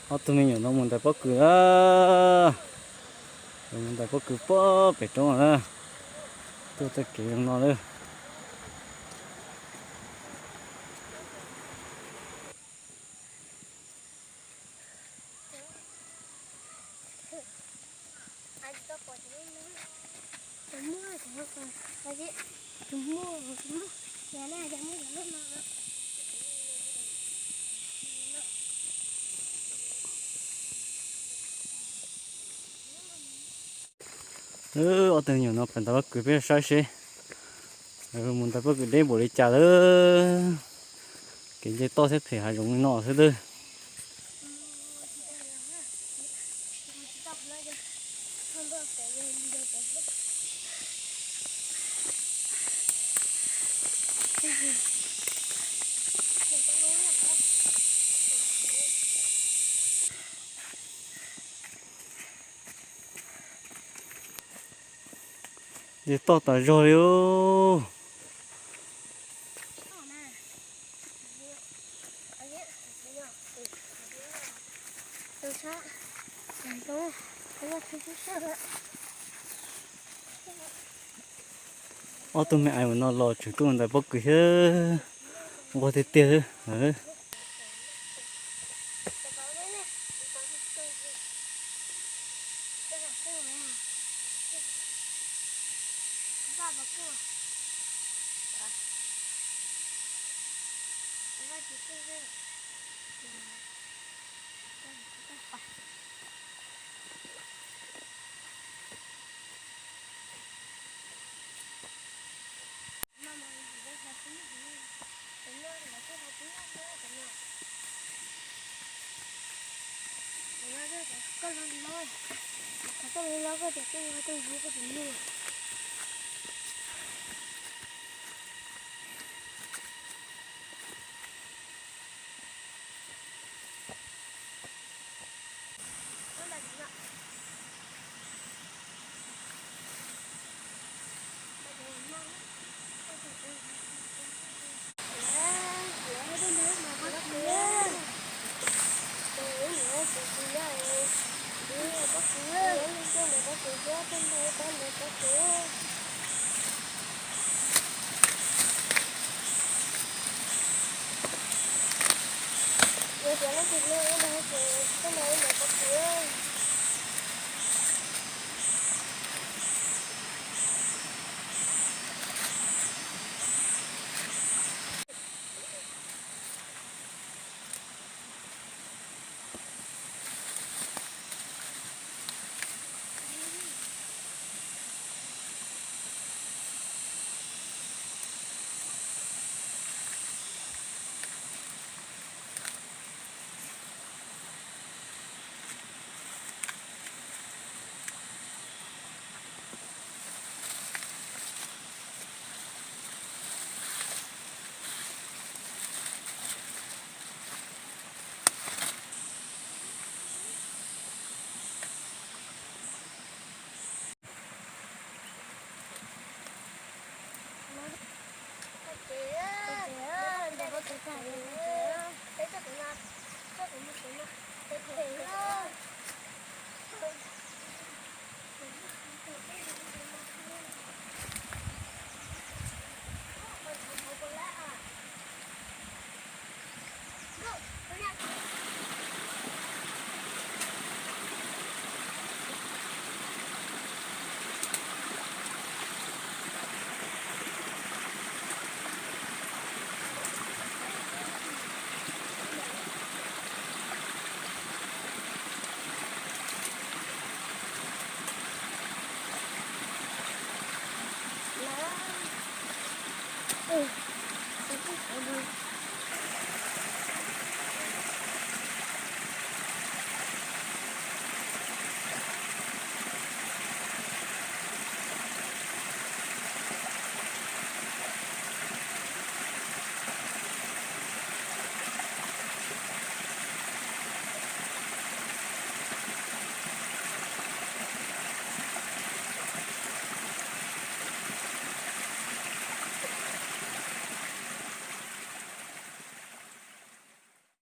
Ob tug me nyuam no mus ntais pob kws a, mus ntais pob kws pem roob na, tuaj tej kev zoo no lawm. Ob tug me nyuam no pem ntais pob kws peb saib seb mus ntais pob kws deb npaum li cas lawm. Kev nce toj thiab phem hav zoov li no xwb twb. Nce toj tas zog li os. Ob tug me aiv no los tseem tuaj ntais pob kws thiab, nquag tiag tiag.